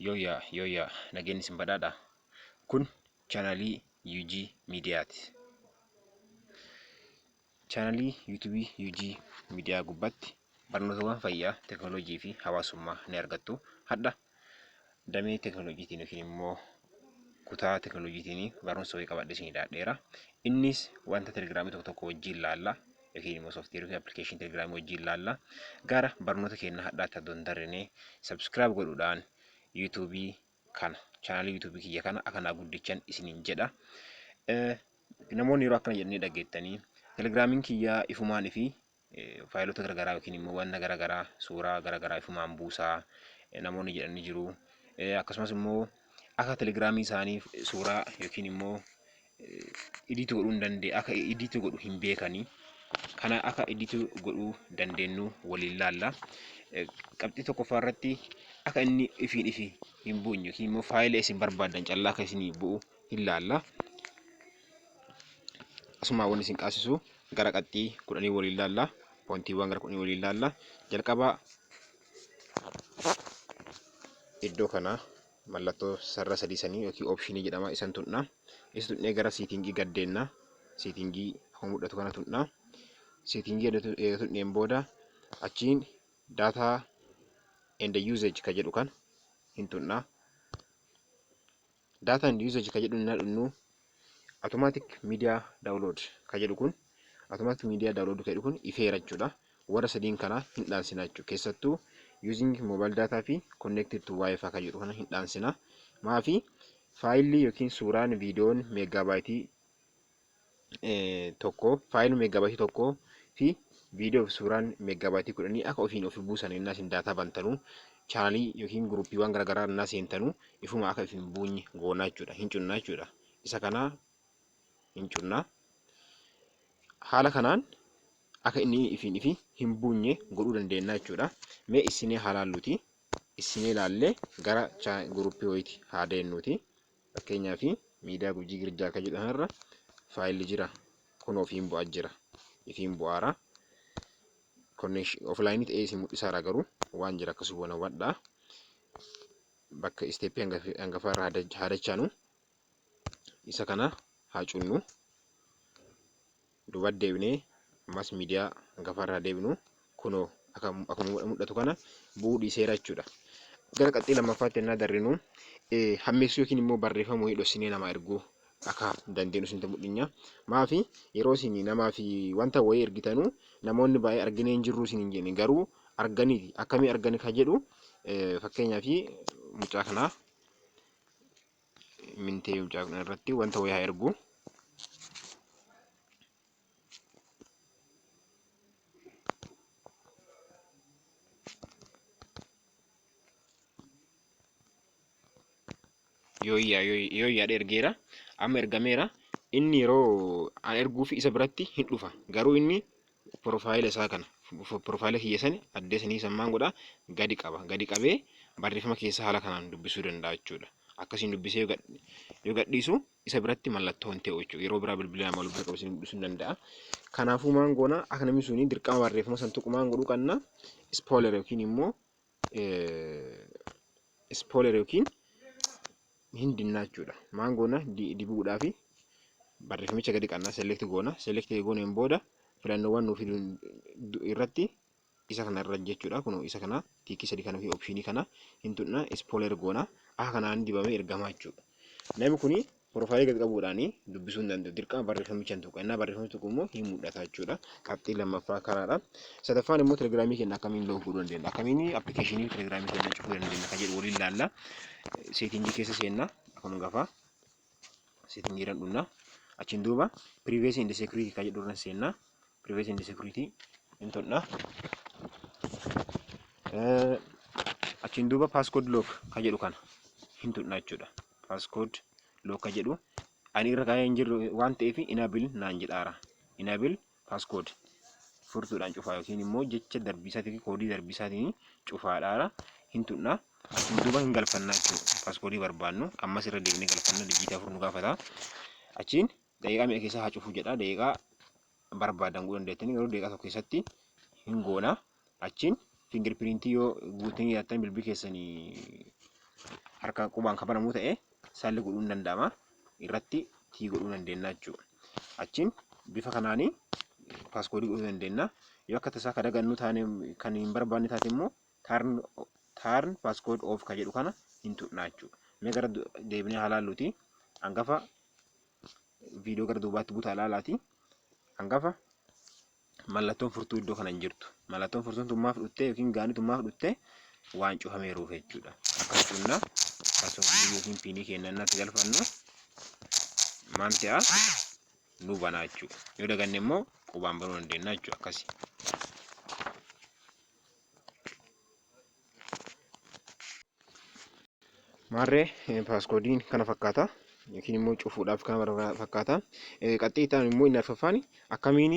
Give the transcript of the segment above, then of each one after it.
Yooyyaa yooyyaa nageenyi isin badhaadha. Kun chaanaalii UG Miidiyaati. Chaanaalii yuutuubii UG Miidiyaa gubbaatti barnootawwan fayyaa, teekinooloojii fi hawaasummaa ni argattu. Hadha damee teekinooloojiitiin yookiin immoo kutaa teekinooloojiitiin barumsa wayii qabadhee isinii dhiyaadheera. Innis wanta telegiraamii tokko tokko wajjin laalla yookiin immoo sooftiweerii fi appilikeeshinii telegiraamii wajjin laalla. Gara barnoota keenya hadhaatti adoo hin tarrine subscribe godhuudhaan yuutuubii kana chaanaalii yuutuubii kiyya kana akka naa guddichan isiniin jedha. Namoonni yeroo akkana jedhanii dhageettanii telegiraamiin kiyya ifumaan fi faayilota garaagaraa yookiin immoo wanta garaagaraa suuraa garaagaraa ifumaan buusaa namoonni jedhanii jiru. Akkasumas immoo akka telegiraamii isaanii suuraa yookiin immoo edit godhuu hin dandeenye akka edit godhu hin beekanii. Kana akka edit godhuu dandeenyu waliin laalla. Qabxii tokkoffaa irratti akka inni ifiin ifi hin buunye yookiin immoo faayila isin barbaaddan callaa akka isinii bu'u hin laalla. Asuma wanni isin qaasisu gara qabxii 10 waliin laalla. Pointiiwwan gara 10 waliin laalla. Jalqaba iddoo kana mallattoo sarara sadii sanii yookiin oopshinii jedhama isan tunna. Isa tunnee gara siitingii gad deenna. Siitingii akkuma mul'atu kana tunna. Siitingii eega tunneen booda achiin daataa and usage ka jedhu kana hin tunna. Data and usage ka jedhu na dhunnu automatic media download ka jedhu kun automatic media download ka jedhu kun ifeera jechuudha. Warra sadiin kana hin dhaansina jechuudha. Keessattuu using mobile data fi connected to wifi ka jedhu kana hin dhaansina. Maafi faayilli yookiin suuraan viidiyoon meeggaabaaytii tokko faayilli meeggaabaaytii tokko fi viidiyoo fi suuraan meeggaabaaytii 10 akka ofiin ofi buusan innaa isin daataa bantanuu chaanalii yookiin guruuppiiwwan garaagaraa innaa seentanuu ifuma akka ifin buunye goonaa jechuudha. Hin cunnaa jechuudha. Isa kana hin cunnaa. Haala kanaan akka inni ifiin ifi hin buunye godhuu dandeenya jechuudha. Mee isinee haa laalluuti. Isinee laallee gara guruuppii wayiiti haa deennuuti. Fakkeenyaaf miidiyaa Gujii Girjaa kan jedhu kanarra faayilli jira. Kun ofiin bu'aa jira. Ifiin bu'aara. Offline ta'ee isin mul'isaara garuu waan jira akkasuma hubadhaa. Bakka isteeppii hangafaa irra haa dachaanu. Isa kana haa cunnu. Duuba deebinee ammas miidiyaa hangafaa irraa deebinu kunoo akkuma mul'atu kana bu'uu dhiiseera jechuudha. Gara qaxxii lammaffaatti ennaa darrinu hammeessuu yookiin immoo barreeffama wayii dhossinee namaa erguu akka dandeenyu isinitti mul'inya. Maafi yeroo isin namaa fi wanta wayii ergitanu namoonni baay'ee arginee hin jirru isin hin jenne garuu arganiiti akkamii argani ka jedhu fakkeenyaaf mucaa kanaa mintee mucaa kana irratti wanta wayii haa ergu. Yooyyaa yooyyaa ergeera. Amma ergameera. Inni yeroo an erguufi isa biratti hin dhufa. Garuu inni piroofaayila isaa kana piroofaayila kiyya sani addee sanii sammaan godha gadi qaba. Gadi qabee barreeffama keessa haala kanaan dubbisuu danda'a jechuudha. Akkasiin dubbisee yoo gadhiisu isa biratti mallattoo hin ta'u jechuudha. Yeroo biraa bilbila nama wal bira qabu isin mul'isuu hin danda'a. Kanaafuu maan goona akka namni suni dirqama barreeffama san tuqu maan godhuu qabna spoiler yookiin immoo spoiler yookiin hin dinnaa jechuudha. Maan goona dibuudhaa fi barreeffamicha gadi qabna select goona. Select gooneen booda filannoowwan nuuf fidu irratti isa kana irra jechuudha. Kun isa kana tiikii sadii kana fi opshinii kana hin tuqna spoiler goona. Akka kanaan dibamee ergamaa jechuudha. Namni kuni Piroofaayilii gad qabuudhaan dubbisuu hin danda'u. Dirqama barreeffamicha hin tuqu. Innaa barreeffamicha tuqu immoo hin mul'ata jechuudha. Qabxii lammaffaa kanaadha. Sadaffaan immoo telegiraamii keenya akkamiin lock godhuu dandeenya? Akkamiin appilikeeshinii telegiraamii keenya cufuu dandeenya kan jedhu waliin ilaalla. Seetingii keessa seenna. Akkuma gafaa seetingii irra dhunna. Achiin duuba privacy and security kan jedhu irra seenna. Privacy and security hin tuqna. Achiin duuba passcode lock kan jedhu kana hin tuqna jechuudha. Passcode lock kan jedhu ani irra kaa'ee hin jirru waan ta'eef enable naan jedhaara. Enable passcode furtuudhaan cufaa yookiin immoo jecha darbiisaatii fi koodii darbiisaatiin cufaadhaara hin tuqna. Achiin duuba hin galfanna jechuudha. Passcodeii barbaannu ammas irra deebinee galfanna dijiitii 4 nu gaafata. Achiin daqiiqaa meeqa keessa haa cufuu jedha. Daqiiqaa barbaadan godhuu dandeettanii garuu daqiiqaa tokko keessatti hin goona. Achiin fingerprintii yoo guutanii yaattan bilbilli keessanii Harka qubaan kan banamu ta'e saalli godhuun danda'ama. Irratti tii godhuu dandeenya jechuudha. Achiin bifa kanaanii passcode godhuu dandeenya. Yoo akka tasaa kan dagannu taane, kan hin barbaanne taate immoo turn passcode off kan jedhu kana hin tuqnaa jechuudha. Mee gara deebinee haa laalluuti. Hangafa viidiyoo gara duubaatti butaa ilaalaati. Hangafa mallattoon furtuu iddoo kana hin jirtu. Mallattoon furtuun tun maaf dhuftee yookiin gaanii tun maaf dhuftee? Waan cufameeruuf jechuudha. Akkas tuqna, password yookiin PIN keenya innatti galfannu maal ta'a? Nu banaa jechuudha. Yoo daganne immoo qubaan banuu dandeenya jechuudha akkasi. Maarree, passcodeiin kana fakkaata yookiin immoo cufuudhaaf kana fakkaata. Qaxxee itti aanu immoo inni arfaffaan akkamiin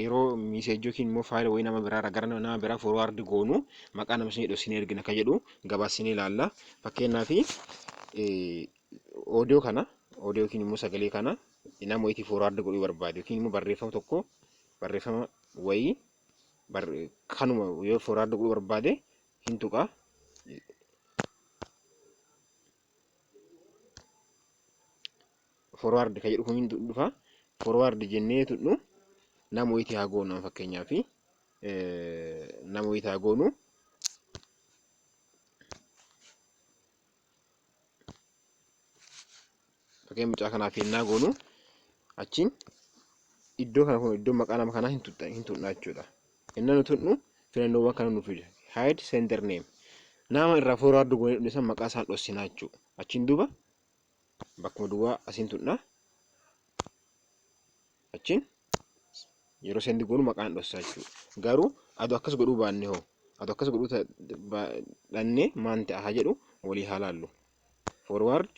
yeroo message yookiin immoo faayila wayii nama biraa gara nama biraa forward goonu maqaa nama isin dhoksinee ergina kan jedhu gabaabsinee ilaalla. Fakkeenyaaf, audio kana, audio yookiin immoo sagalee kana nama wayiitii forward godhuu barbaade yookiin immoo barreeffama tokko, barreeffama wayii kanuma yoo forward godhuu barbaade hin tuqa. Forward kan jedhu kun hin dhufa. Forward jennee tudhu nama wayiitii haa goonu. Fakkeenyaaf, nama wayiitii haa goonu. Fakkeenya mucaa kanaaf yennaa goonu, achiin iddoo kana kun iddoo maqaa nama kanaa hin tuqna jechuudha. Inni nu tuqnu filannoowwan kana nu fida. Hide sender name. Nama irraa forward goonee dhufne san maqaa isaan dhossinaa jechuudha. Achiin duuba bakkuma duwwaa asiin tuqna. Achiin yeroo send goonu maqaan dhossaa jechuudha. Garuu aduu akkas godhuu baanne hoo, aduu akkas godhuu dhannee maan ta'a haa jedhu walii haa laallu. Forward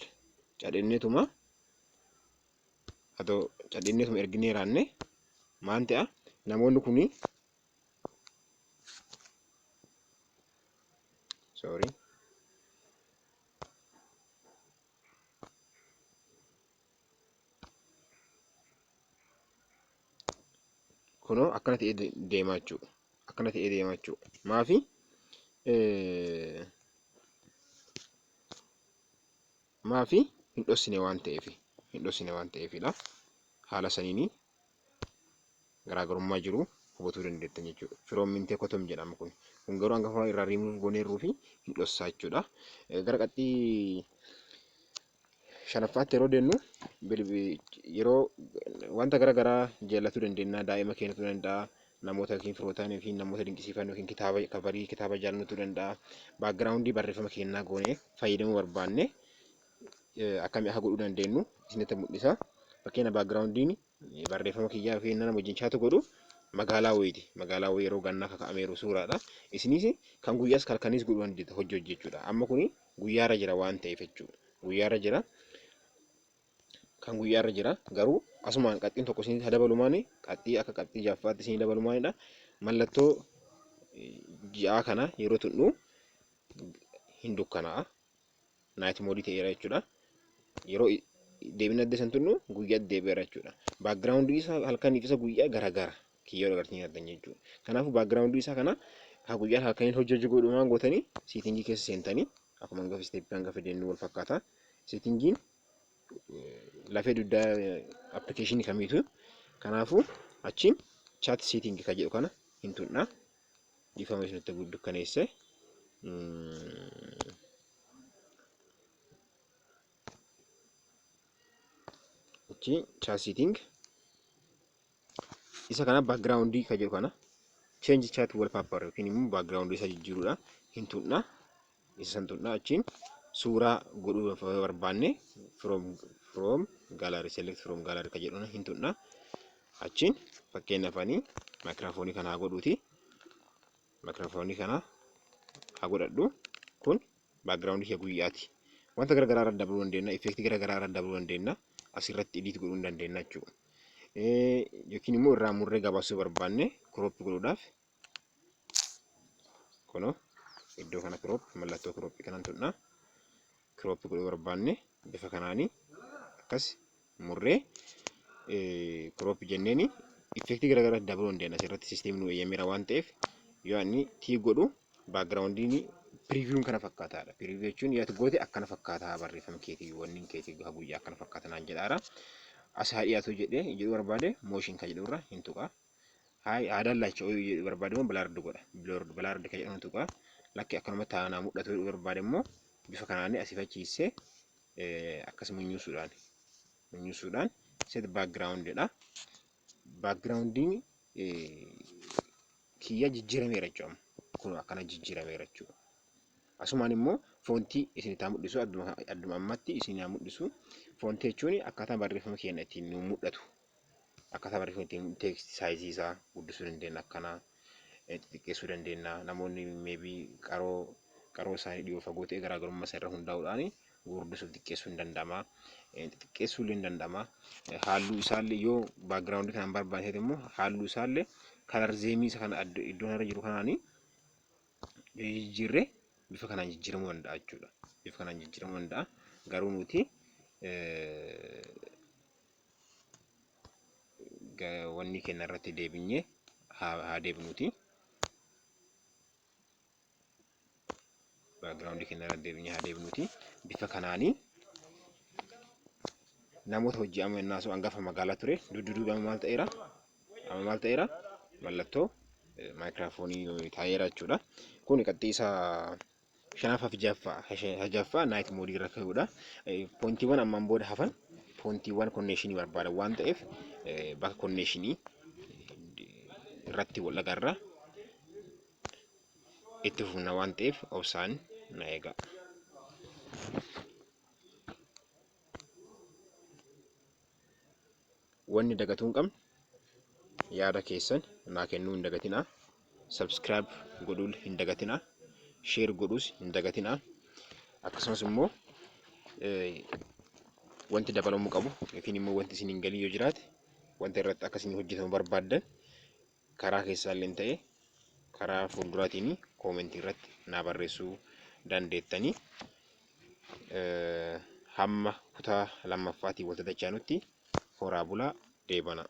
cadhenneetuma, adoo cadhenneetuma erginee raanne maan ta'a? Namoonni kuni, sorry, kunoo akkana ta'ee deemaa jechuudha. Akkana ta'ee deemaa jechuudha. Maafi maafi hin dhossine waan ta'eef, hin dhossine waan ta'eefidha. Haala saniini garaagarummaa jiru hubatuu dandeettan jechuudha. Firoomintee kotom jedhama kun. Kun garuu hangafa irraa riimuuf gooneerruu fi hin dhossaa jechuudha. Gara qaxxii shanaffaatti yeroo deemnu, yeroo wanta gara garaa jaallachuu dandeenya. Daa'ima keenya ta'uu danda'a. Namoota yookiin firootaan yookiin namoota dinqisiifannu yookiin kitaaba cover kitaaba jaallannu ta'uu danda'a. Background barreeffama keenyaa goonee fayyadamuu barbaanne akkamii akka godhuu dandeenyu isinitti mul'isa. Fakkeenya, backgroundiin barreeffama kiyyaa yookiin nama wajjin chat godhu magaalaa wayiiti. Magaalaa wayii yeroo gannaa kaka'ameeru suuraadha. Isinis kan guyyaas halkanis godhuu dandeetta hojii hojjechuudha. Amma kuni guyyaarra jira waan ta'eef jechuudha. Guyyaarra jira. Kan guyyaarra jira. Garuu asumaan qaxxiin tokko isinii dabalumaani, qaxxii akka qaxxii jaffaatti isinii dabalumaanidha. Mallattoo ji'aa kana yeroo tuqnu hin dukkanaa'a. Night mode ta'eera jechuudha. Yeroo deebina adda san tuqnu guyyaa deebi'eera jechuudha. Background isaa halkaniif isa guyyaa garagara kiyyoo agartanii argan jechuudha. Kanaafuu background isaa kana haa guyyaan halkaniin hojjechuu godhumaan gootanii setting keessa seentanii akkuma hangafa step hangafa jennu wal fakkaata. Settingiin lafee dugdaa application kamiitu. Kanaafuu achiin chat setting kan jedhu kana hin tuqna. Dhiifama, isinitti dukkaneesse. Achi chat setting isa kana background kan jedhu kana, change chat wallpaper yookiin immoo background isa jijjiiruudha hin tuqna. Isa san tuqna. Achiin suuraa godhuu barbaanne from gallery, select from gallery kan jedhu hin tuqna. Achiin fakkeenyaaf ani maayikiraafoonii kana haa godhuuti. Maayikiraafoonii kana haa godhadhu. Kun background kee guyyaati. Wanta garaagaraa irra dabaluu dandeenya. Effect garaagaraa irra dabaluu dandeenya. Asirratti edit godhuu dandeenya jechuudha. Yookiin immoo irraa murree gabaasuu barbaanne crop godhuudhaaf kunoo iddoo kana crop, mallattoo crop kanan tuqna. Crop godhuu barbaanne bifa kanaanii akkas murree crop jenneeni effect garaagaraa dabaluu dandeenya. Asirratti systemni nu eeyyameera waan ta'eef, yoo ani tii godhu backgroundiin Preview'n kana fakkaataadha. Preview jechuun yoo ati goote akkana fakkaataa barreeffama keetii wanni keetii guyyaa akkana fakkaata naan jedhaara. As haa dhiyaatu jedhee jedhu barbaade motion kan jedhu irra hin tuqa. Haa dallacha jedhu barbaade immoo blurred godha. Blurred kan jedhamu hin tuqa. Lakki akkanuma taanaa mul'atu jedhu barbaade immoo bifa kanaan asii fachiisee akkas munyuusuudhaan set background jedha. Backgroundiin kiyya jijjiirameera jechuudha. Kun akkana jijjiirameera jechuudha. Asumaan immoo fontii isin haa mul'isu, adduma ammatti isin haa mul'isu. Fontii jechuun akkaataa barreeffama keenya ittiin nu mul'atu. Akkaataa barreeffama ittiin text sizeii isaa guddisuu dandeenya, akkanaa xixiqqeessuu dandeenya. Namoonni maybe qaroo qaroo isaanii dhiyoo fagoo ta'e garaagarummaa isaa irra hundaa'uudhaan gurguddisuuf xiqqeessuu hin danda'ama. Xixiqqeessuu illee hin danda'ama. Halluu isaallee yoo backgroundii kanaan barbaade immoo halluu isaallee color themeii isa kana iddoo irra jiru kanaan jijjiirree bifa kanaan jijjiiramuu danda'a jechuudha. Bifa kanaan jijjiiramuu danda'a. Garuu nuti wanni keenya irratti deebinyee haa deebinuuti. Backgroundii keenya irratti deebinyee haa deebinuuti. Bifa kanaanii namoota hojii amma innaa sun hangafa magaalaa ture duddu duuba amma maal ta'eera? Amma maal ta'eera? Mallattoo maayikiraafoonii taa'eera jechuudha. Kun qabxii isaa shanaffaa fi jaffaa night modeii irra ka'uudha. Pointiiwwan ammaan booda hafan pointiiwwan connectionii barbaadan waan ta'eef bakka connectionii irratti wal agarra. Itti fufna waan ta'eef obsaan na eegaa. Wanni dagatuu hin qabne, yaada keessan naa kennuu hin dagatinaa. Subscribe godhuu hin dagatinaa. Share godhuus hin dagatinaa. Akkasumas immoo wanti dabalamuu qabu yookiin immoo wanti isin hin galin yoo jiraate, wanta irratti akka isin hojjetamu barbaaddan karaa keessaallee ta'e karaa fuulduraatiin commentii irratti naa barreessuu dandeettanii. Hamma kutaa lammaffaatiin wal dadachaanutti horaa bulaa, deebana.